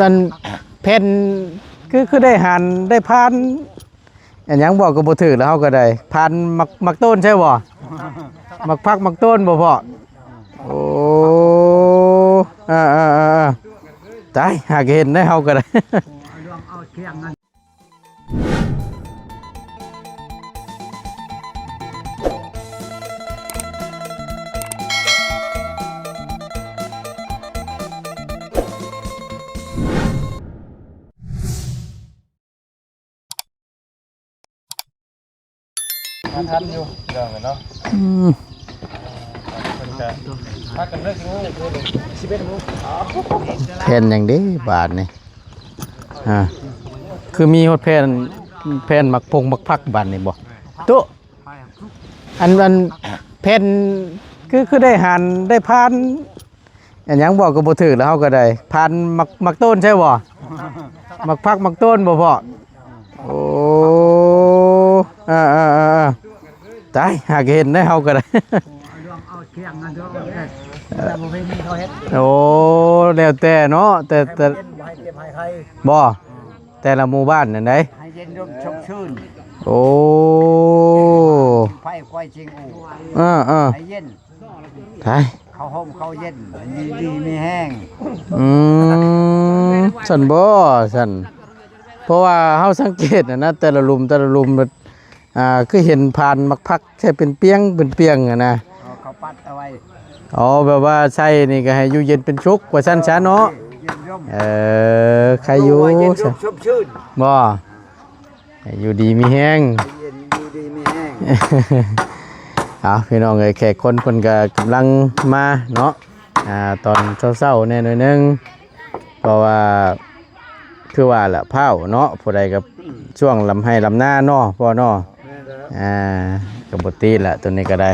ອັນແຜ່ນ ຄື ຄືໄດ້ຫັນໄດ້ຜ່ານ ອັນຫຍັງບອກກໍບໍ່ຖືກແລ້ວ ເຮົາກໍໄດ້ຜ່ານໝາກ ໝາກໂຕນໃຊ່ບໍ່? ໝາກຜັກໝາກໂຕນບໍ່ພໍ່? ໂອ້ ເອີໆໆໆ ຕາຍ ຫາກເຫັນໄດ້ເຮົາກໍໄດ້. ມາທັນຢູ່ ພີ່ນ້ອງເອີຍເນາະ. ອືມ ເພິ່ນກະພາກັນເລີກຢູ່ມື້ຄືນນີ້ ສິບເອັດໂມງ. ແຜ່ນຫຍັງເດ້ບາດນີ້? ອ່າ ຄືມີຮອດແຜ່ນ ແຜ່ນໝາກພົງໝາກຜັກບາດນີ້ບໍ່? ຕຸ ອັນ ອັນແຜ່ນ ຄື ຄືໄດ້ຫັນໄດ້ຜ່ານ ອັນຫຍັງບອກກໍບໍ່ຖືກແລ້ວ ເຮົາກໍໄດ້ຜ່ານໝາກ ໝາກໂຕນໃຊ່ບໍ່? ໝາກຜັກໝາກໂຕນບໍ່ພໍ່? ໂອ້ ເອີໆໆໆ ຕາຍ ຫາກເຫັນໄດ້ເຮົາກໍໄດ້. ໂອ້ ແລ້ວແຕ່ເນາະ ແຕ່ ແຕ່ ບໍ່ ແຕ່ລະໝູ່ບ້ານນັ້ນໃດ໋. ໃຫ້ເຢັນລົມຊົມຊື່ນ. ໂອ້ ໄຟຄວາຍຈິງອູ ເອີໆ ໃຫ້ເຢັນ ໄປ ເຂົ້າຮົ່ມເຂົ້າເຢັນ ຢູ່ດີມີແຮງ. ອືມ ຊັ້ນບໍ່ຊັ້ນ ເພາະວ່າເຮົາສັງເກດຫັ້ນນະ ແຕ່ລະລຸ່ມ ແຕ່ລະລຸ່ມ ອ່າ ຄືເຫັນຜ່ານໝາກຜັກ ແຄ່ເປັນປຽງເປັນປຽງຫັ້ນນະ. ເອີ ເຂົາປັດເອົາໄວ້. ອໍ ແບບວ່າໃສ່ນີ້ກໍໃຫ້ຢູ່ເຢັນເປັນສຸກວ່າຊັ້ນຊະເນາະ. ເອີ ໃຄຢູ່ ຢູ່ດີມີແຮງ ຢູ່ດີມີແຮງ. ເອົາ ພີ່ນ້ອງເອີຍ ແຂກຄົນເພິ່ນກໍກຳລັງມາເນາະ ອ່າ ຕອນເຊົ້າໆແດ່ໜ້ອຍໜຶ່ງ ເພາະວ່າ ຄືວ່າລະ ພ້າວເນາະ ຜູ້ໃດກໍຊ່ວງລຳໄຮ່ລຳນາເນາະ ພໍ່ເນາະ. ແມ່ນແລ້ວ ອ່າ ກໍບໍ່ຕິລະ ໂຕນີ້ກໍໄດ້.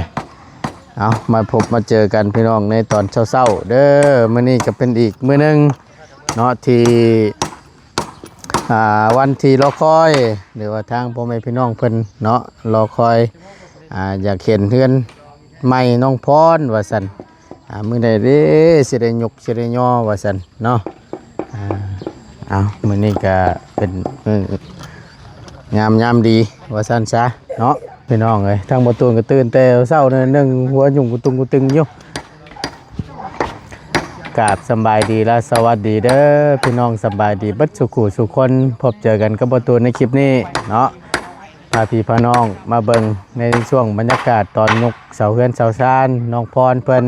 ເອົາ ມາພົບມາເຈີກັນ ພີ່ນ້ອງ ໃນຕອນເຊົ້າໆເດີ. ມື້ນີ້ກໍເປັນອີກມື້ໜຶ່ງເນາະ ທີ່ ອ່າ ວັນທີ່ລໍຄອຍ ຫຼືວ່າທາງພໍ່ແມ່ພີ່ນ້ອງເພິ່ນເນາະ ລໍຄອຍ ອ່າ ຢາກເຫັນເຮືອນໃໝ່ນ້ອງພອນວ່າຊັ້ນ. ອ່າ ມື້ໃດເດ້ ຊິໄດ້ຍົກ ຊິໄດ້ຍໍວ່າຊັ້ນເນາະ. ອ່າ ເອົາ ມື້ນີ້ກະເປັນມື້ງາມຍາມດີວ່າຊັ້ນຊະເນາະ ພີ່ນ້ອງເອີຍ. ທາງບໍ່ຕູນກໍຕື່ນແຕ່ເຊົ້າໜ້ອຍໜຶ່ງ ຫົວຫຍຸ້ງກຸຕຸງກຸຕຶງຢູ່. ກາບສຳບາຍດີ ແລະ ສະຫວັດດີເດີ ພີ່ນ້ອງ ສຳບາຍດີເບິດສູ່ຄູ່ສູ່ຄົນ. ພົບເຈີກັນກັບບໍ່ຕູນໃນຄລິບນີ້ເນາະ. ພາພີ່ພານ້ອງມາເບິ່ງໃນຊ່ວງບັນຍາກາດຕອນຍົກເສົາເຮືອນເສົາຊານນ້ອງພອນເພິ່ນ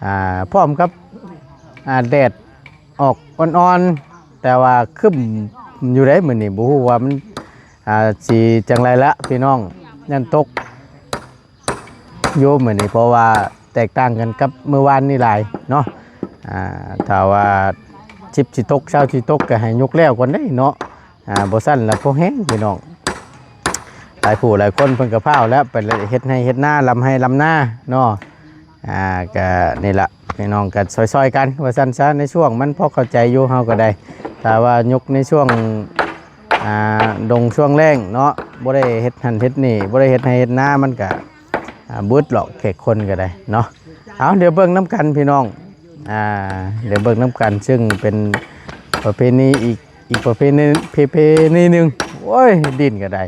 ອ່າ ພ້ອມກັບ ອ່າ ແດດອອກອ່ອນໆ ແຕ່ວ່າຄຶ້ມຢູ່ເດ້ມື້ນີ້ ບໍ່ຮູ້ວ່າມັນ ອ່າ ຊິຈັ່ງໃດລະພີ່ນ້ອງ ຢ້ານຕົກຢູ່ມື້ນີ້ ເພາະວ່າແຕກຕ່າງກັນກັບມື້ວານນີ້ຫຼາຍເນາະ. ອ່າ ຖ້າວ່າສິບຊິຕົກ ຊາວຊິຕົກ ກໍໃຫ້ຍົກແລ້ວກ່ອນເດ້ເນາະ. ອ່າ ບໍ່ຊັ້ນລະບໍ່ແຮງພີ່ນ້ອງ ຫຼາຍຜູ້ຫຼາຍຄົນເພິ່ນກໍພ້າວແລ້ວ ໄປເຮັດໄຮ່ເຮັດນາ ລຳໄຮ່ລຳນາເນາະ. ອ່າ ກະນີ້ລະ ພີ່ນ້ອງກໍຊ່ອຍໆກັນວ່າຊັ້ນຊະ ໃນຊ່ວງມັນພໍເຂົ້າໃຈຢູ່ ເຮົາກໍໄດ້ ຖ້າວ່າຍົກໃນຊ່ວງ ອ່າ ດົງຊ່ວງແລ້ງເນາະ ບໍ່ໄດ້ເຮັດຫັ້ນເຮັດນີ້ ບໍ່ໄດ້ເຮັດໄຮ່ເຮັດນາ ມັນກະ ອ່າ ບຶດຫຼອກແຂກຄົນກໍໄດ້ເນາະ. ເອົາ ດຽວເບິ່ງນຳກັນພີ່ນ້ອງ ອ່າ ດຽວເບິ່ງນຳກັນ ຊຶ່ງເປັນປະເພນີອີກ ອີກປະເພນີ ເພ ເພນີໜຶ່ງ ໂອ້ຍ ດິ້ນກໍໄດ້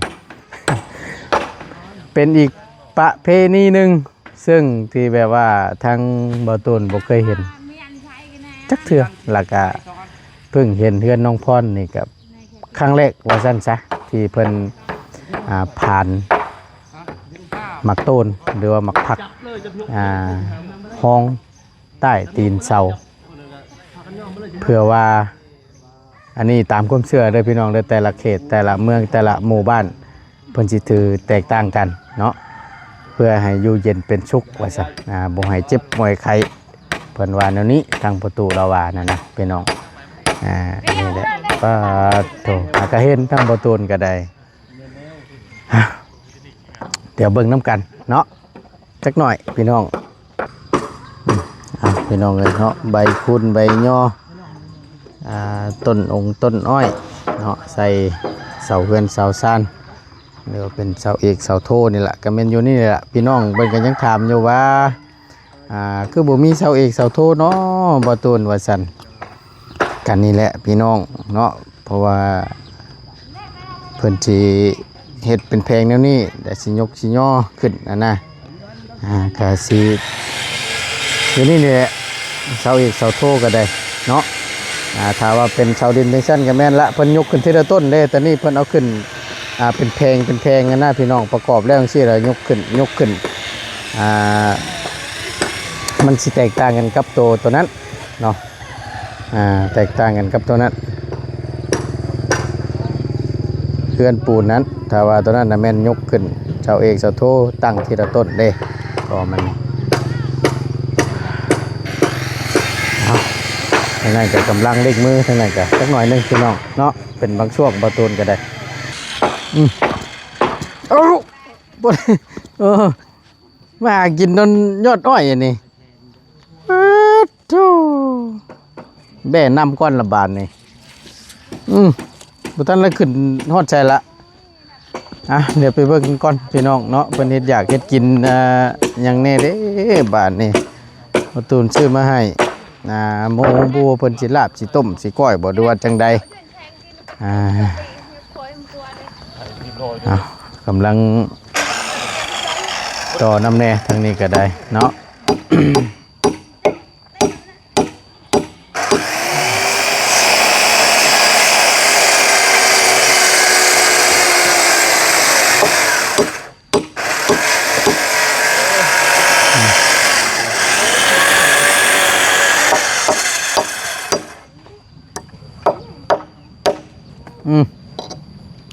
ເປັນອີກປະເພນີໜຶ່ງ ຊຶ່ງທີ່ແບບວ່າທາງບໍ່ຕູນບໍ່ເຄີຍເຫັນຈັກເທື່ອ ແລ້ວກະເພິ່ງເຫັນເຮືອນນ້ອງພອນນີ້ກໍຄັ້ງແລກວ່າຊັ້ນຊະ ທີ່ເພິ່ນ ອ່າ ຜ່ານໝາກໂຕນ ຫຼືວ່າໝາກຜັກ ອ່າ ຮອງ ໃຕ້ຕີນເສົາ ເພື່ອວ່າ ອັນນີ້ຕາມຄວາມເຊື່ອເດີພີ່ນ້ອງເດີ ແຕ່ລະເຂດ ແຕ່ລະເມືອງ ແຕ່ລະໝູ່ບ້ານ ເພິ່ນຊິຖືແຕກຕ່າງກັນເນາະ ເພື່ອໃຫ້ຢູ່ເຢັນເປັນສຸກວ່າຊັ້ນ ອ່າ ບໍ່ໃຫ້ເຈັບບໍ່ໃຫ້ໄຂ້ ເພິ່ນວ່າແນວນີ້ ທາງພໍ່ຕູ້ລາວວ່ານັ້ນນະພີ່ນ້ອງ. ອ່າ ນີ້ແຫຼະ ປາດໂທ້ ຫາກະເຫັນທາງພໍ່ຕູ້ນກໍໄດ້ ດຽວເບິ່ງນຳກັນເນາະ ຈັກໜ້ອຍພີ່ນ້ອງ. ອືມ ອ່ະ ພີ່ນ້ອງເອີຍເນາະ ໃບຄູນໃບຍໍ ອ່າ ຕົ້ນອົງຕົ້ນອ້ອຍເນາະ ໃສ່ເສົາເຮືອນເສົາຊານ ຫຼືວ່າເປັນເສົາເອກເສົາໂທນີ້ລະ ກໍແມ່ນຢູ່ນີ້ລະ. ພີ່ນ້ອງເພິ່ນກໍຍັງຖາມຢູ່ວ່າ ອ່າ ຄືບໍ່ມີເສົາເອກເສົາໂທເນາະ ບໍ່ຕູນ ວ່າຊັ້ນ. ກັນນີ້ແຫຼະພີ່ນ້ອງເນາະ ເພາະວ່າເພິ່ນຊິເຮັດເປັນແຜງແນວນີ້ ແລ້ວຊິຍົກຊິຍໍຂຶ້ນຫັ້ນນະ. ອ່າ ກະຊິຢູ່ນີ້ນີ້ແຫຼະ ເສົາເອກເສົາໂທກໍໄດ້ເນາະ. ອ່າ ຖ້າວ່າເປັນເສົາດິນຈັ່ງຊັ້ນກໍແມ່ນລະ ເພິ່ນຍົກຂຶ້ນທີລະຕົ້ນເດ້ ຕອນນີ້ເພິ່ນເອົາຂຶ້ນ ອ່າ ເປັນແຜງ ເປັນແຜງຫັ້ນນະພີ່ນ້ອງ ປະກອບແລ້ວຈັ່ງຊີ້ລະຍົກຂຶ້ນ ຍົກຂຶ້ນ ອ່າ ມັນຊິແຕກຕ່າງກັນກັບໂຕ ໂຕນັ້ນເນາະ. ອ່າ ແຕກຕ່າງກັນກັບໂຕນັ້ນ ເຮືອນປູນນັ້ນ ຖ້າວ່າໂຕນັ້ນນະແມ່ນຍົກຂຶ້ນ ເສົາເອກເສົາໂທຕັ້ງທີລະຕົ້ນເດ້ ກໍມັນ ເອົາ ທາງນັ້ນກໍກຳລັງເລັ່ງມື ທາງນັ້ນກໍຈັກໜ້ອຍໜຶ່ງພີ່ນ້ອງເນາະ ເປັນບາງຊ່ວງ ບໍ່ໂຕນກໍໄດ້ ອືມ ເອົາ ບໍ່ໄດ້ ເອີ ມາຫາກິນນຳຍອດອ້ອຍອັນນີ້ ປາດໂທ້ ແບ້ນຳກ່ອນລະບາດນີ້ ອືມ ບໍ່ທັນລະຂຶ້ນຮອດໃສລະ. ອ່ະ ດຽວໄປເບິ່ງກ່ອນພີ່ນ້ອງເນາະ ເພິ່ນເຮັດຢາກເຮັດກິນ ອ່າ ຫຍັງແດ່ເດ້ບາດນີ້ ບໍ່ຕູນຊື້ມາໃຫ້ ອ່າ ໝູ ບໍ່ຮູ້ເພິ່ນຊິລາບ ຊິຕົ້ມ ຊິກ້ອຍບໍ່ ຫຼືວ່າຈັ່ງໃດ. ອ່າ ເອົາ ກຳລັງຕໍ່ນຳແດ່ ທາງນີ້ກໍໄດ້ເນາະ. ອືມ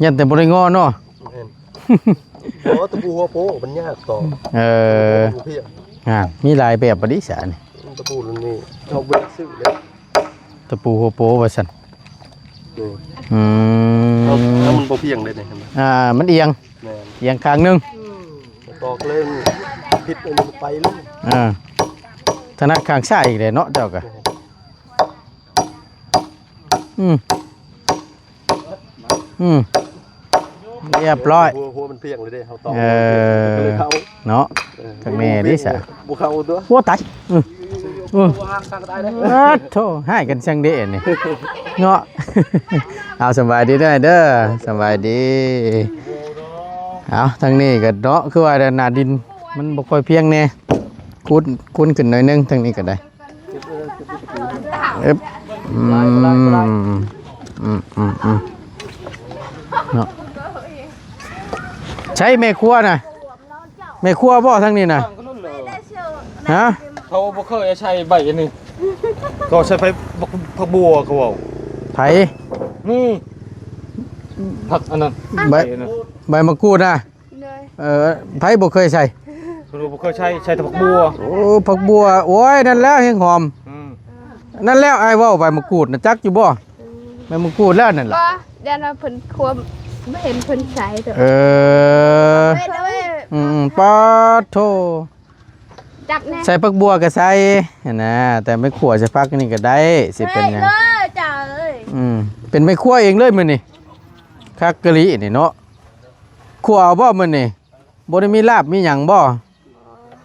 ຢ້ານແຕ່ບໍ່ໄດ້ງໍເນາະ. ແມ່ນ ບໍ່ ຕະປູຫົວໂປ້ມັນຍາກຕໍ່. ເອີ ຕະປູພຽງ ອ່າ ມີຫຼາຍແບບບໍ່ດີສະນີ້ ຕະປູນີ້ເຮົາບໍ່ໄດ້ຊື້ເດ້ ຕະປູຫົວໂປ້ວ່າຊັ້ນ. ນີ້ ອືມ ເອົາ ເອົາມັນບໍ່ພຽງເດ້ນີ້ ອ່າ ມັນອຽງ ແມ່ນ ອຽງຂ້າງໜຶ່ງ ອືມ ຕອກເລີຍ ຜິດອັນນີ້ໄປເລີຍ. ອ່າ ຖະໜັດຂ້າງຊ້າຍອີກແຫຼະເນາະເຈົ້າກະ. ແມ່ນ ອືມ ອືມ ຮຽບຮ້ອຍ ຫົວ ຫົວມັນພຽງເລີຍເດ້ ເຮົາຕອກ ເອີ ເນາະ ເອີ ຄັກແນ່ເດ້ສະ ບໍ່ເຂົ້າຕົວ ໂອ້ ຕາຍ ອືມ ອືມ ໂອ້ໂທ້ ຮ້າຍກັນຈັ່ງເດ້ອັນນີ້ເນາະ. ເອົາ ສະບາຍດີເດີ ເດີ ສະບາຍດີ. ເອົາ ທາງນີ້ກໍເນາະ ຄືວ່າໜ້າດິນມັນບໍ່ຄ່ອຍພຽງແນ່ ຄູນ ຄູນຂຶ້ນໜ້ອຍໜຶ່ງ ທາງນີ້ກໍໄດ້. ອຶບ ອືມ ອືມ ອືມ ອືມ ເນາະ ໃສແມ່ຄົວນະ ແມ່ຄົວບໍ່ທາງນີ້ນະ? ຮະ ເຂົາບໍ່ເຄີຍໃຊ້ໃບອັນນີ້ ເຂົາໃຊ້ໃບ ບັກ ຜັກບົວ ເຂົາເວົ້າ. ໃຜ? ນີ້ ຜັກອັນນັ້ນ ໃບ ໃບມະກູດນະ. ໂດຍ ເອີ ໃຜບໍ່ເຄີຍໃສ່? ເພິ່ນບໍ່ເຄີຍໃສ່ ໃສ່ແຕ່ຜັກບົວ. ໂອ້ ຜັກບົວ ໂອ້ຍ ນັ້ນແຫຼະແຮງຫອມ. ອືມ ນັ້ນແຫຼະ ອ້າຍເວົ້າໃບມະກູດນະ ຈັກຢູ່ບໍ່? ອືມ ໃບມະກູດແລ້ວນັ້ນລະ ບໍ່ ຢ້ານວ່າເພິ່ນຄວມ ບໍ່ເຫັນເພິ່ນໃສ່ ເອີ ອືມ ປາດໂທ ຈັບແນ່ ໃສ່ຜັກບົວກໍໃສ່ຫັ້ນນະ ແຕ່ໄປຂົ້ວໃສ່ຜັກນີ້ກໍໄດ້ ຊິເປັນຫຍັງ ເອີ ເຈົ້າເອີຍ. ອືມ ເປັນແມ່ຄົວເອງເລີຍມື້ນີ້ ຄັກກະລີນີ້ເນາະ. ຂົ້ວເອົາບໍ່ມື້ນີ້? ບໍ່ໄດ້ມີລາບມີຫຍັງບໍ່?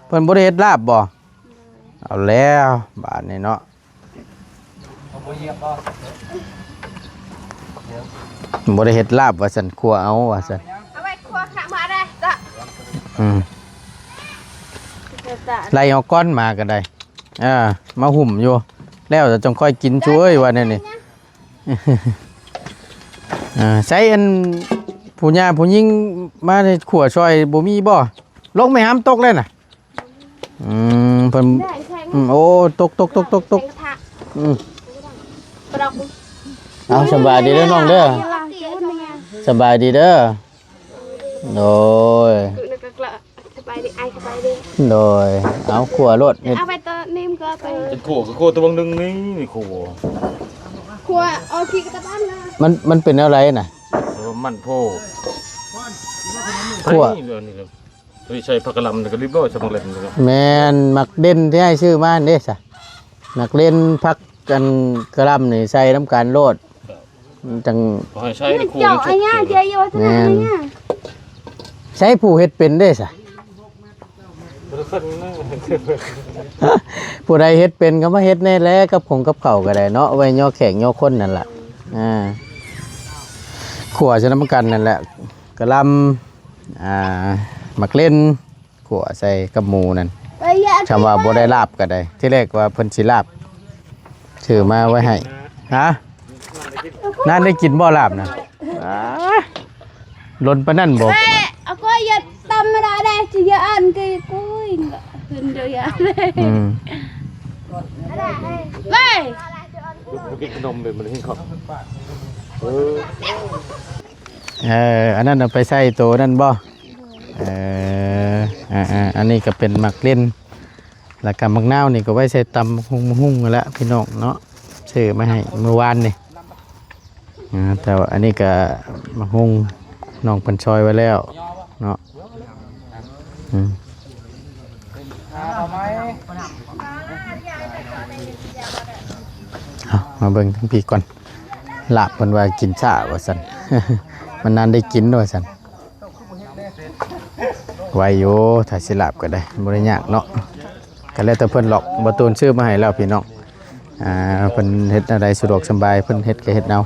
ເພິ່ນບໍ່ໄດ້ເຮັດລາບບໍ່? ເອົາແລ້ວບາດນີ້ເນາະ ບໍ່ໄດ້ເຮັດລາບວ່າຊັ້ນ ຂົ້ວເອົາວ່າຊັ້ນ ເອົາໄວ້ຂົ້ວຂະມາໄດ້ເນາະ. ອືມ ໄລ່ເອົາກ້ອນມາກໍໄດ້ ເອີ ມາຫຸ້ມຢູ່ ແລ້ວຈະຈັ່ງຄ່ອຍກິນ ຊູເອີຍ ວ່າແນວນີ້. ອ່າ ໃຊ້ອັນຜູ້ຍ່າຜູ້ຍິງມາໃນຄົວຊ່ອຍບໍ່ມີບໍ່? ລົງແມ່ຫຳຕົກແລ້ວນະ. ອືມ ເພິ່ນ ອືມ ໂອ້ ຕົກ ຕົກ ຕົກ ຕົກ ຕົກ ອືມ ເອົາ ສະບາຍດີເດີນ້ອງເດີ ສະບາຍດີເດີ. ໂດຍ ສະບາຍດີ ອ້າຍ ສະບາຍດີ. ໂດຍ ເອົາ ຂົ້ວໂລດ ເຮັດ ເອົາໄປຕອນນີ້ມັນກໍໄປ ເຮັດຂົ້ວກໍຂົ້ວແຕ່ບາງໜຶ່ງນີ້ ນີ້ຂົ້ວ ຂົ້ວເອົາຂີ້ກະຕະບ້ານນະ. ມັນ ມັນເປັນແນວໃດນະ? ເອີ ມັນໂພ ຂົ້ວ ໄປເລີຍນີ້ ໂດຍໃສ່ຜັກກະຫຼ່ຳນີ້ກໍລຽບຮ້ອຍ ໃສ່ໝາກເລັດນີ້ກໍ ແມ່ນ ໝາກເດັ່ນທີ່ອ້າຍຊື້ມາຫັ້ນເດ້ຊະ ໝາກເຫຼັ້ນ ຜັກ ອັນ ກະຫຼ່ຳນີ້ໃສ່ນຳກັນໂລດ. ມັນຈັ່ງ ໃສ່ ແມ່ນ ເຈົ້າ ອັນຍາເຈຢູ່ ແມ່ນ ໃຊ້ຜູ້ເຮັດເປັນເດ້ຊະ? ຜູ້ໃດເຮັດເປັນກໍມາເຮັດແດ່ແຫຼະ ກັບຂົງກັບເຂົ້າກໍໄດ້ເນາະ ໄວ້ຍໍແຂກຍໍຄົນນັ້ນລະ. ອ່າ ຂົ້ວໃສ່ນຳກັນນັ້ນແຫຼະ ກະຫຼ່ຳ ອ່າ ໝາກເລັ່ນ ຂົ້ວໃສ່ກັບໝູນັ້ນ. ຄຳວ່າບໍ່ໄດ້ລາບກໍໄດ້ ທີແລກວ່າເພິ່ນຊິລາບ ຊື້ມາໄວ້ໃຫ້. ຮະ? ນານໄດ້ກິນບໍ່ລາບນະ? ອ້າ ດົນປານນັ້ນບໍ່? ເອົາກ້ອຍຢ່າຕຳມາດາແດ່ ຈະຢ່າອ່ານກະກຸຍ ເພິ່ນຈະຢ່າ ອືມ ໄປ ກິນຂະໜົມເປັນມື້ນີ້ເຂົາ ເອີ ເອີ ອັນນັ້ນເອົາໄປໃສ່ໂຕນັ້ນບໍ່? ເອີ ອ່າໆ ອັນນີ້ກໍເປັນໝາກເລັ່ນ ແລ້ວກໍໝາກນາວນີ້ກໍໄວ້ໃສ່ຕຳບັກຫຸ່ງ ໝາກຫຸ່ງຫັ້ນແຫຼະພີ່ນ້ອງເນາະ ຊື້ມາໃຫ້ມື້ວານນີ້. ອ່າ ແຕ່ວ່າອັນນີ້ກະໝາກຫຸ່ງ ນ້ອງເພິ່ນຊອຍໄວ້ແລ້ວເນາະ. ອືມ ເອົາ ມາເບິ່ງທາງພີ້ກ່ອນ ລາບເພິ່ນວ່າກິນຊ້າວ່າຊັ້ນ ມັນນານໄດ້ກິນວ່າຊັ້ນ. ໄວຢູ່ ຖ້າຊິລາບກໍໄດ້ ບໍ່ໄດ້ຍາກເນາະ ກໍແລ້ວແຕ່ເພິ່ນຫຼອກ. ບໍ່ຕູນຊື້ມາໃຫ້ແລ້ວພີ່ນ້ອງ ອ່າ ເພິ່ນເຮັດແນວໃດສະດວກສະບາຍ ເພິ່ນເຮັດກໍເຮັດເອົາ.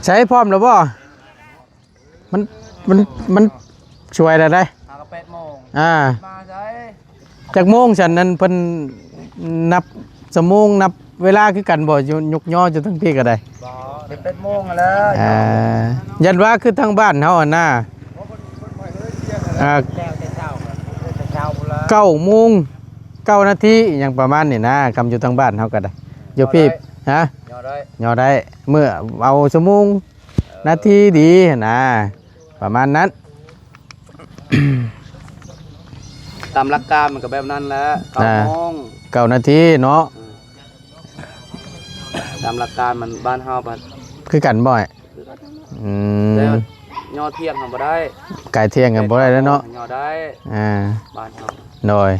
ໃຊ້ພ້ອມແລ້ວບໍ່? ມັນ ມັນ ມັນສວຍແລ້ວໃດ໋ ຫາກໍແປດໂມງ ອ່າ ມາໃສ? ຈັກໂມງຊັ້ນ ນັ້ນເພິ່ນນັບຊົ່ວໂມງ ນັບເວລາຄືກັນບໍ່? ຍົກຍໍຢູ່ທາງພີ້ກໍໄດ້ ບໍ່ ແປດໂມງຫັ້ນແຫຼະ. ອ່າ ຢ້ານວ່າຄືທາງບ້ານເຮົາຫັ້ນນາ ອ່າ ແລ້ວແຕ່ເຊົ້າ ແລ້ວແຕ່ເຊົ້າພຸ້ນລະ ເກົ້າໂມງເກົ້ານາທີຫຍັງປະມານນີ້ນາ ຄຳຢູ່ທາງບ້ານເຮົາກໍໄດ້ ຢູ່ພີ້ ຮະ? ຍໍໄດ້ ຍໍໄດ້ ເມື່ອເອົາຊົ່ວໂມງ ນາທີດີຫັ້ນນາ ປະມານນັ້ນ. ຕາມຫຼັກການມັນກໍແບບນັ້ນແຫຼະ ເກົ້າ ອ່າ ໂມງ ເກົ້ານາທີເນາະ. ອືມ ຕາມຫຼັກການມັນ ບ້ານເຮົາບັດ ຄືກັນບໍ່? ອືມ ແຕ່ຍໍທ່ຽງຫັ້ນບໍ່ໄດ້ ກາຍທ່ຽງກໍບໍ່ໄດ້ແລ້ວເນາະ ຍໍໄດ້ ອ່າ ບ້ານເຮົາ ໂດຍ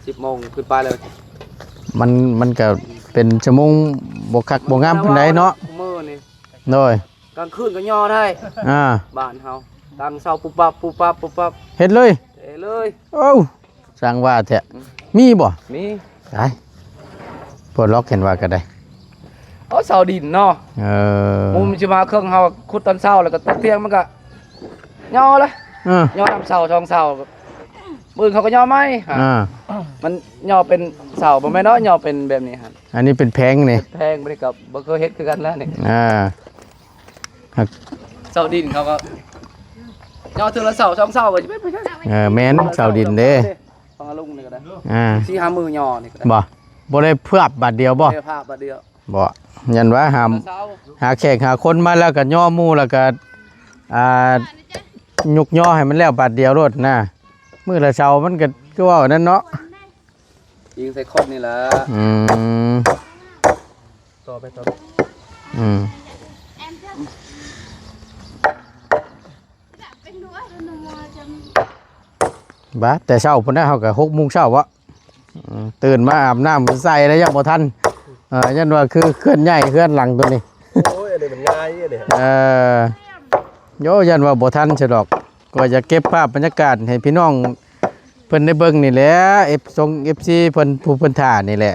ສິບໂມງຂຶ້ນໄປເລີຍ ມັນ ມັນກໍເປັນຊົ່ວໂມງບໍ່ຄັກບໍ່ງາມປານໃດເນາະ ມື້ນີ້ ໂດຍ ກາງຄືນກໍຍໍໄດ້ ອ່າ ບ້ານເຮົາຕັ້ງເສົາປຸບປັບ ປຸບປັບ ປຸບປັບ ເຮັດເລີຍ ເຮັດເລີຍ. ໂອ້ ຊ່າງວ່າແທ້ ອືມ ມີບໍ່? ມີ ຕາຍ ປວດລັອກເຫັນວ່າກໍໄດ້ ເອົາເສົາດິນເນາະ ເອີ ໝູ່ມັນຊິມາເຄິ່ງ ເຮົາຂຸດຕອນເຊົ້າ ແລ້ວກໍຕອນທ່ຽງມັນກໍຍໍລະ ຍໍນຳເສົາສອງເສົາ ມື້ອື່ນເຂົາກໍຍໍໃໝ່ ອ່າ ມັນຍໍເປັນເສົາ ບໍ່ແມ່ນເນາະ ຍໍເປັນແບບນີ້ຫັ້ນ ອັນນີ້ເປັນແຜງນີ້ ເປັນແຜງ ບັດນີ້ກໍບໍ່ເຄີຍເຮັດຄືກັນແລ້ວນີ້ ອ່າ ເສົາດິນເຂົາກໍຍໍເທື່ອລະເສົາສອງເສົາກໍຊິໄປ ເອີ ແມ່ນເສົາດິນເດ້ ຟັງອາລຸງນີ້ກໍໄດ້ ອ່າ ສີ່ຫ້າມື້ຍໍນີ້ກໍໄດ້ ບໍ່ ບໍ່ໄດ້ພາບບາດດຽວບໍ່? ບໍ່ໄດ້ພາບບາດດຽວ ບໍ່ ຢ້ານວ່າຫາ ຫາແຂກຫາຄົນມາແລ້ວກໍຍໍໝູ່ ແລ້ວກໍ ອ່າ ຍຸກຍໍໃຫ້ມັນແລ້ວບາດດຽວໂລດນະ ມື້ລະເສົາມັນກໍຄືເວົ້ານັ້ນເນາະ. ອີງໃສ່ຄົນນີ້ແຫຼະ ອືມ ຕໍ່ໄປ ຕໍ່ໄປ ອືມ ບາດແຕ່ເຊົ້າພຸ້ນນະ ເຮົາກໍຫົກໂມງເຊົ້າເວາະ ອືມ ຕື່ນມາອາບນ້ຳໃສ່ແລ້ວຍັງບໍ່ທັນ ເອີ ຢ້ານວ່າຄືເຮືອນໃຫຍ່ເຮືອນຫຼັງໂຕນີ້ ໂອ້ຍ ອັນນີ້ມັນງ່າຍເດ້ ເອີ ໂຢ ຢ້ານວ່າບໍ່ທັນຊະດອກ ກໍຢາກເກັບພາບບັນຍາກາດໃຫ້ພີ່ນ້ອງ ເພິ່ນໄດ້ເບິ່ງນີ້ແຫຼະ ເອັຟ ຊົງ ເອັຟຊີ ເພິ່ນ ຜູ້ເພິ່ນຖ້ານີ້ແຫຼະ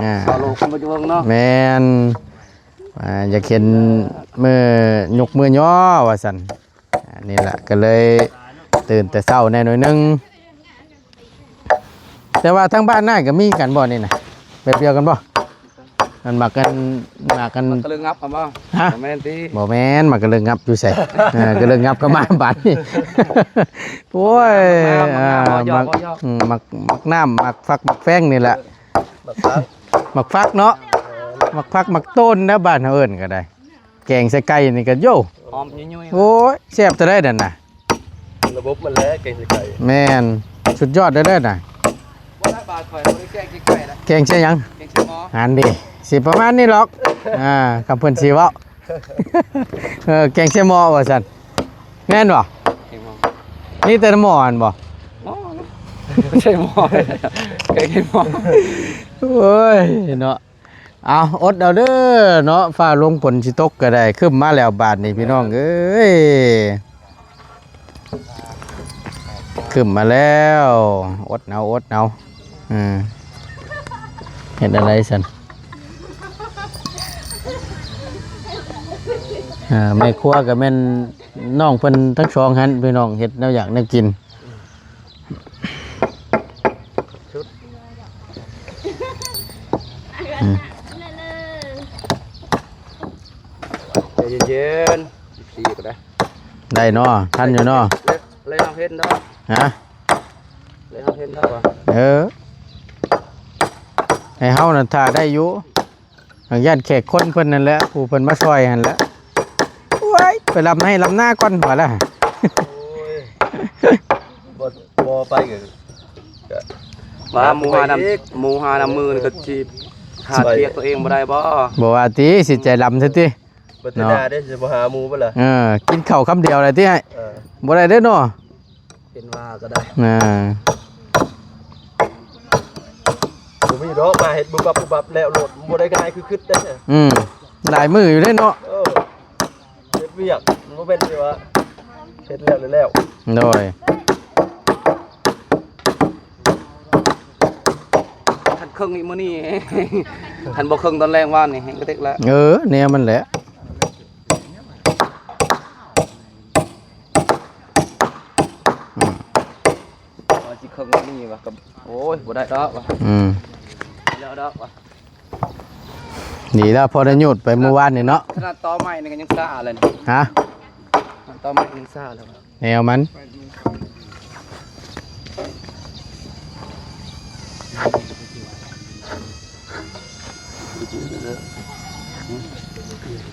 ອ່າ ຊາວໂລກເພິ່ນບໍ່ຢູ່ເບິ່ງເນາະ ແມ່ນ ອ່າ ຢາກເຫັນມື້ຍົກມື້ຍໍວ່າຊັ້ນ ອ່າ ນີ້ລະ ກໍເລີຍຕື່ນແຕ່ເຊົ້າແດ່ໜ້ອຍໜຶ່ງ ແຕ່ວ່າທາງບ້ານນາຍກໍມີກັນບໍ່ນີ້ນະ ແບບດຽວກັນບໍ່? ມັນໝາກກັນ ໝາກກັນ ໝາກກະເລີງັບຫັ້ນບໍ່? ຮະ? ບໍ່ແມ່ນຕິ? ບໍ່ແມ່ນ ໝາກກະເລີງັບຢູ່ໃສ? ເອີ ກະເລີງັບກໍມາບາດນີ້ ໂອ້ຍ ໝາກ ອ່າ ໝາກ ໝາກ ໝາກນ້ຳ ໝາກຝັກ ໝາກແຟງນີ້ແຫຼະ ໝາກຝັກ ໝາກຝັກເນາະ ໝາກຝັກ ໝາກຕົ້ນນະ ບ້ານເຮົາເອີ້ນກໍໄດ້ ແກງໃສ່ໄກ່ນີ້ກໍ ໂຢ ຫອມຫຍຸ້ຍໆ ໂອ້ຍ ແຊບເທົ່າໃດນັ້ນນະ ລະບົບມັນແຫຼະ ແກງໃສ່ໄກ່ ແມ່ນ ສຸດຍອດເດີນະ ບໍ່ໄດ້ບາດ ຂ້ອຍບໍ່ໄດ້ແກງໃສ່ໄກ່ນະ ແກງໃສ່ຫຍັງ? ແກງໃສ່ໝໍ ຫັ້ນເດ ຊິປະມານນີ້ຫຼອກ ອ່າ ຄຳເພິ່ນຊິເວົ້າ ເອີ ແກງໃສ່ໝໍວ່າຊັ້ນ ແມ່ນບໍ່? ແກງໝໍ ມີແຕ່ໝໍຫັ້ນບໍ່? ໝໍ ໃສ່ໝໍ ແກງໃສ່ໝໍ ໂອ້ຍເນາະ. ເອົາ ອົດເອົາເດີເນາະ ຟ້າລົງຝົນຊິຕົກກໍໄດ້ ຄຶ້ມມາແລ້ວບາດນີ້ພີ່ນ້ອງເອີຍ. ຂຶ້ນມາແລ້ວ ອົດເອົາ ອົດເອົາ ເອີ ເຮັດແນວໃດຊັ້ນ? ເອີ ແມ່ຄົວກໍແມ່ນນ້ອງເພິ່ນທັງສອງຫັ້ນ ພີ່ນ້ອງ ເຮັດແນວຢາກແນວກິນ. ໃຈເຢັນໆ ສິບສີ່ກໍໄດ້ ໄດ້ເນາະ ທັນຢູ່ເນາະ ເລີຍເຮົາເຫັນເນາະ ຮະ ເລີຍເຮົາເຫັນເນາະ ເອີ ໃຫ້ເຮົານັ້ນຖ້າໄດ້ຢູ່ ຫາກຢ້ານແຂກຄົນເພິ່ນນັ້ນແຫຼະ ຜູ້ເພິ່ນມາຊ່ອຍຫັ້ນແຫຼະ ໂອ້ຍ ໄປລຳໄຮ່ລຳນາກ່ອນວ່າລະ ໂອ້ຍ ບໍ່ ບໍ່ໄປກໍ ວ່າໝູ່ຫານຳ ໝູ່ຫານຳມືນີ້ກໍຊິຫາກຽກຕົວເອງບໍ່ໄດ້ບໍ່? ບໍ່ວ່າຕິ ຊິໃຈລຳຊະຕິ ບັດເທື່ອໜ້າເດ້ ຊິບໍ່ຫາໝູ່ບໍ່ລະ? ເອີ ກິນເຂົ້າຄຳດຽວລະຕິ ເອີ ບໍ່ໄດ້ເດ້ເນາະ ເປັນວ່າກໍໄດ້ ອ່າ ບໍ່ມີດອກ ມາເຮັດປຸບປັບປຸບປັບແລ້ວໂລດ ບໍ່ໄດ້ງ່າຍຄືຄິດເດ້ ອືມ ຫຼາຍມື້ຢູ່ເດ້ເນາະ ເອີ ເຮັດວຽກ ມັນບໍ່ແມ່ນທີ່ວ່າເຮັດແລ້ວແລ້ວ ໂດຍ ຄັນເຄິ່ງອີກມື້ນີ້ ຄັນບໍ່ເຄິ່ງຕອນແລງວານນີ້ແຮງກະເຕັກແລ້ວ ເອີ ແນວມັນແຫຼະ ອືມ ວ່າຊິເຄິ່ງມື້ນີ້ວ່າກໍ ໂອ້ຍ ບໍ່ໄດ້ດອກວ່າ ອືມ ບໍ່ໄດ້ດອກວ່າ ດີແລ້ວ ພໍໄດ້ຍູດໄປມື້ວານນີ້ເນາະ ຂະໜາດຕໍໄມ້ນີ້ກໍຍັງຊ້າເລີຍ ຮະ ຂະໜາດຕໍໄມ້ຍັງຊ້າເລີຍ ແນວມັນ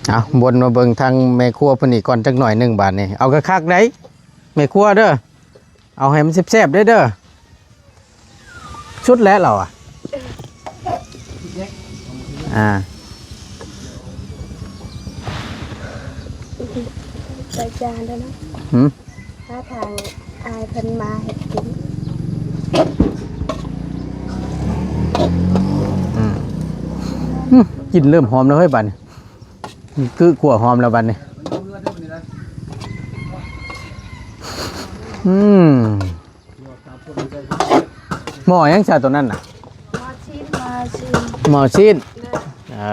ເອົາ ວົນມາເບິ່ງທາງແມ່ຄົວເພິ່ນອີກກ່ອນຈັກໜ້ອຍໜຶ່ງບາດນີ້ ເອົາຄັກໆໄດ໋ ແມ່ຄົວເດີ ເອົາໃຫ້ມັນແຊບໆເດີ ເດີ ສຸດແລ້ວລາວອະ ອ່າ ໃສ່ຈານແລ້ວເນາະ ຫືມ ຫາທາງອ້າຍເພິ່ນມາເຮັດກິນ ອືມ ຫືມ ກິ່ນເລີ່ມຫອມແລ້ວເຮີ້ຍບາດນີ້ ຄືຂົ້ວຫອມແລ້ວບາດນີ້ ອືມ ໝໍ້ຫຍັງຊະໂຕນັ້ນນະ? ໝໍ້ຊີ້ນ ໝໍ້ຊີ້ນ ໝໍ້ຊີ້ນ ເອີ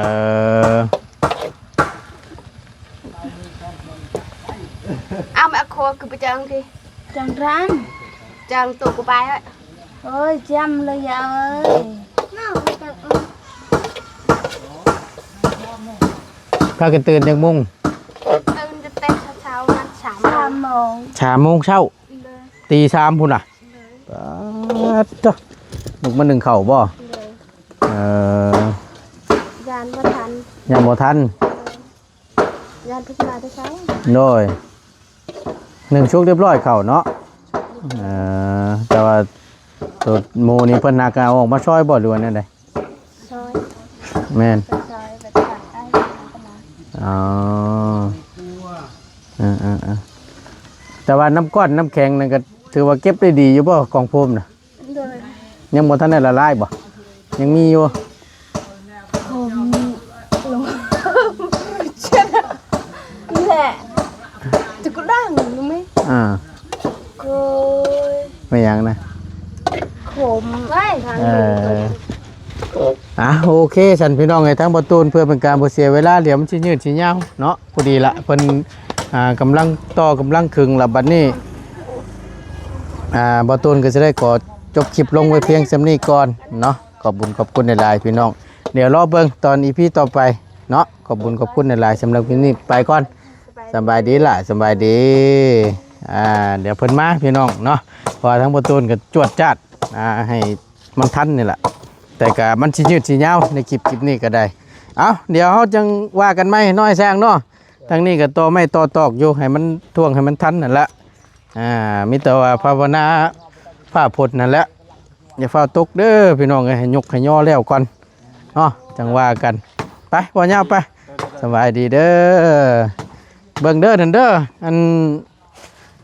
ເອົາແມ່ຄົວຄືໄປຈ້າງຕິ ຈ້າງຮ້ານ ຈ້າງໂຕກະບາຍ ໂອ້ຍ ຈ້ຳເລີຍຍາເອີຍ ພາກັນຕື່ນຈັກໂມງ? ຕື່ນແຕ່ເຊົ້າ ສາມໂມງ ສາມໂມງເຊົ້າ ເລີຍ ຕີສາມພຸ້ນນະ ເລີຍ ປາດໂທ້ ລຸກມາໜຶ້ງເຂົ້າບໍ່? ເລີຍ ເອີ ຢ້ານບໍ່ທັນ ຢ້ານບໍ່ທັນ ເລີຍ ຢ້ານເພິ່ນມາແຕ່ເຊົ້າ ໂດຍ ໜຶ້ງສຸກຮຽບຮ້ອຍເຂົ້າເນາະ ເອີ ແຕ່ວ່າໂຕໝູນີ້ເພິ່ນຫາກະເອົາອອກມາຊ່ອຍບໍ່ ຫຼືວ່າແນວໃດ? ຊ່ອຍ ແມ່ນ ຊ່ອຍແບບຕັກໄອ້ເພິ່ນເອົາມາ ອໍ ເອີໆໆ ແຕ່ວ່ານ້ຳກ້ອນນ້ຳແຂງນັ້ນກໍຖືວ່າເກັບໄດ້ດີຢູ່ບໍ່ ກອງໂຟມນະ? ໂດຍ ຍັງບໍ່ທັນໄດ້ລະລາຍບໍ່? ຍັງມີຢູ່ ໂອ້ ແຫຼະ ຈະກະດັງຢູ່ໄໝ ອ່າ ໂອ້ຍ ແມ່ນຫຍັງນະ? ຂົມ ເອີ ອ່າ ໂອເຄ ຊັ້ນພີ່ນ້ອງເອີຍ ທາງບໍ່ຕູນ ເພື່ອເປັນການບໍ່ເສຍເວລາ ດຽວມັນຊິຍືດຊິຍາວເນາະ ພໍດີລະ ເພິ່ນ ອ່າ ກຳລັງຕໍ່ກຳລັງຂຶງລະ ບັດນີ້ ອ່າ ບ່າວຕູນກໍຈະໄດ້ຂໍຈົບຄລິບລົງໄວ້ພຽງສ່ຳນີ້ກ່ອນເນາະ. ຂອບບຸນຂອບຄຸນຫຼາຍໆ ພີ່ນ້ອງ, ດຽວລໍເບິ່ງຕອນ ອີ ພີ ຕໍ່ໄປເນາະ. ຂອບບຸນຂອບຄຸນຫຼາຍໆ ສຳລັບຄລິບນີ້ໄປກ່ອນ. ສະບາຍດີຫຼາຍ ສະບາຍດີ. ອ່າ ດຽວເພິ່ນມາ ພີ່ນ້ອງເນາະ, ເພາະວ່າທາງບ່າວຕູນກໍຈວດຈາດ ອ່າ ໃຫ້ ມັນທັນນີ້ແຫຼະ, ແຕ່ກະມັນຊິຍືດຊິຍາວໃນຄລິບ ຄລິບນີ້ກໍໄດ້. ເອົ້າ ດຽວເຮົາຈັ່ງວ່າກັນໃໝ່ ນ້ອຍຊ່າງເນາະ. ທາງນີ້ກໍຕໍ່ໄມ້ຕໍ່ຕອກຢູ່ ໃຫ້ມັນທ່ວງໃຫ້ມັນທັນນັ້ນລະ. ອ່າ ມີແຕ່ວ່າພາວະນາຟ້າຝົນນັ້ນແຫຼະ, ຢ່າຟ້າວຕົກເດີພີ່ນ້ອງເອີຍ, ໃຫ້ຍົກໃຫ້ຍໍແລ້ວກ່ອນເນາະ ຈັ່ງວ່າກັນ. ໄປ ບໍ່ຍາວໄປ, ສະບາຍດີເດີ. ເບິ່ງເດີນັ້ນເດີ ອັນ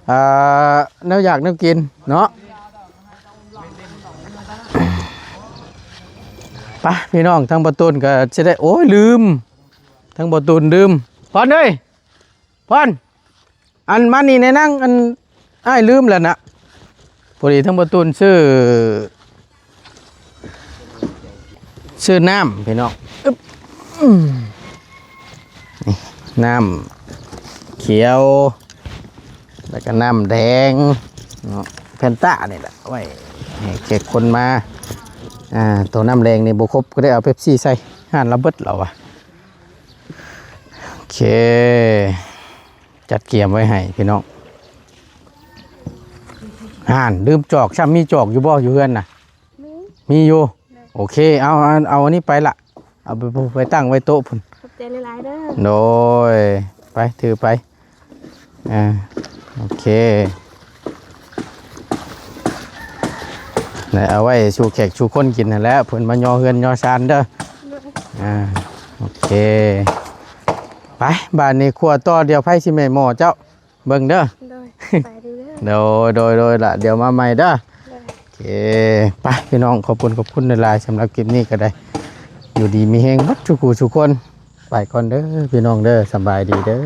ອ່າ ແນວຢາກແນວກິນເນາະ. ໄປ ພີ່ນ້ອງ, ທາງບ່າວຕູນກໍຊິໄດ້ ໂອ້ຍ ລືມ, ທາງບ່າວຕູນລືມ. ພອນເອີຍ ພອນ, ອັນ ມານີ້ແນ່ນາງ, ອັນ ອ້າຍລືມແລ້ວນະ. ພໍດີທັງບໍ່ຕູນຊື້ ຊື້ນ້ຳພີ່ນ້ອງ ອຶບ ອືມ ນີ້ ນ້ຳຂຽວ ແລ້ວກໍນ້ຳແດງເນາະ ແຟນຕານີ້ແຫຼະ ໄວ້ໃຫ້ແຂກຄົນມາ ອ່າ ໂຕນ້ຳແດງນີ້ບໍ່ຄົບ ກໍໄດ້ເອົາເປັບຊີໃສ່ ຮ້ານລະເບິດແລ້ວວ່າ ໂອເຄ ຈັດກຽມໄວ້ໃຫ້ພີ່ນ້ອງ ຮ້ານ ລືມຈອກຊ້ຳ ມີຈອກຢູ່ບໍ່ ຢູ່ເຮືອນນະ? ມີ ມີຢູ່ ໂອເຄ ເອົາ ເອົາ ເອົາອັນນີ້ໄປລະ ເອົາໄປ ໄປຕັ້ງໄວ້ໂຕະພຸ້ນ ຂອບໃຈຫຼາຍໆເດີ ໂດຍ ໄປ ຖືໄປ ອ່າ ໂອເຄ ແລ້ວເອົາໄວ້ສູ່ແຂກສູ່ຄົນກິນຫັ້ນແຫຼະ ເພິ່ນມາຍໍເຮືອນຍໍຊານເດີ ໂດຍ ອ່າ ໂອເຄ ໄປ ບາດນີ້ຄົວຕໍ່ ດຽວໃຜຊິແມ່ໝໍ້ເຈົ້າ ເບິ່ງເດີ ໂດຍ ສະບາຍດີເດີ ໂດຍ ໂດຍ ໂດຍລະ ດຽວມາໃໝ່ເດີ ໂດຍ ໂອເຄ ໄປ ພີ່ນ້ອງ ຂອບຄຸນ ຂອບຄຸນຫຼາຍໆ ສຳລັບຄລິບນີ້ກໍໄດ້ ຢູ່ດີມີແຮງເບິດທຸກຜູ້ທຸກຄົນ ໄປກ່ອນເດີ ພີ່ນ້ອງເດີ ສະບາຍດີເດີ